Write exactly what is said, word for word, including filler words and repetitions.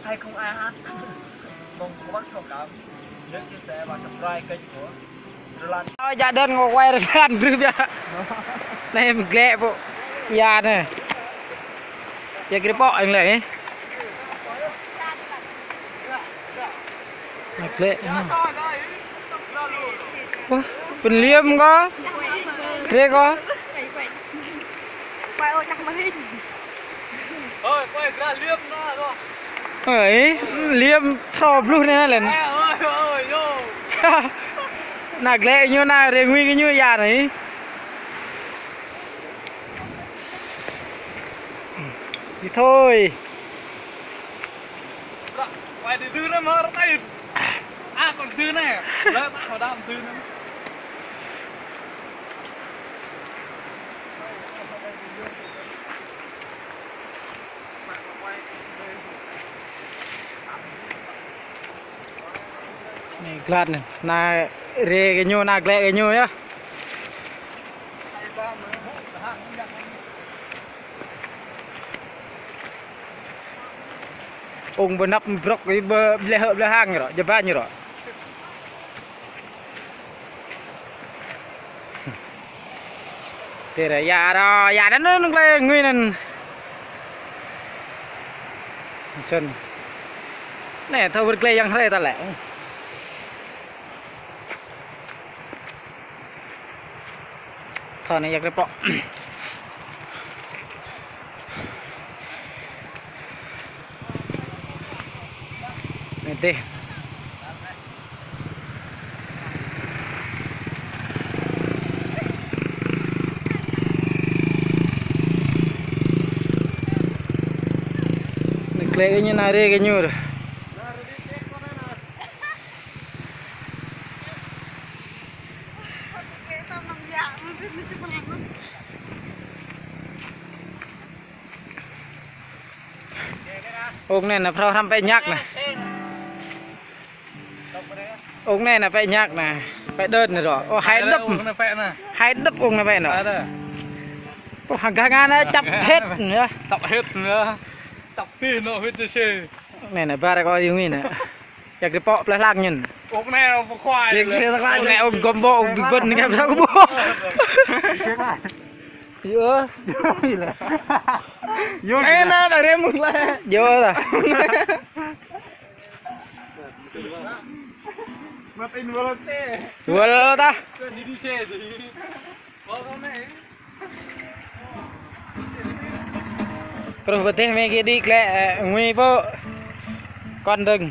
Hay không ai hát. Mong các bác thông cảm, nhớ chia sẻ và subscribe kênh của Roland. Ơ, djă đơn ngŏ quay rơkăn brưh biă. Anai mơ̆ glĕ pô. Ia anai. Ia kri pŏk eng lĕ. Anai glĕ anai. Wah, pơ̆n liêm kơ. Rê kơ. Ơi, quay liêm na kơ. Ơi, liêm phrâo bluh anai lĕ. Ơi, ơi, ơi, yo. Anai glĕ ñu anai, rê ngui kơ ñu ia anai. Đi thôi. Quay từ từ nó mở ra tay. À, còn từ này. Lỡ tao đam từ nữa. Anai glăt anai, anai rê kơ ñu, anai glĕ kơ ñu yơh. Ung bơnăp brŏk, bơ-, bleh hơ bleh hăng rŏ, jơbanh rŏ. Tơdah ia rŏ, ia anŭn anŭn glĕ ngui anŭn. Sŭn. Anai, thâo wơ̆t glĕ yang hrơi ta lĕ. Thâo anai ia kri pŏk. Anai dêh. Anai glĕ kơ ñu, anai rê kơ ñu. Ung anai nă phrâo hrăm pĕ ñăk nă. Ung anai nă pĕ ñăk nă. Pĕ đơn nă rŏ. Ô, hai đập. Ung anai pĕ nă. Hai đập ung anai pĕ nă. Hai đập. Ô, hăng gah ngăn nă čăp hĭt nă. Čăp hĭt nă. Čăp hĭt nă, hĭt nă sê. Anai nă bar kơ đi ngui nă. Ia kri pŏk pleh lăng ñun. Ung anai ung pơkhuai. Ia kri pŏk lăng. Ung anai ung gom ƀô̆, ung bi bơ̆n anai kơ ƀô̆. Yua. Yua. Ê, na, na, rem mơ̆ng lĕ. Yua ta. Mă tin wơl sê. Wơl ta. Đi đi sê đi. Truh pơ dêh mơ̆ng gih đĭ glĕ, ơ, ngui pô. Kon dơ̆ng.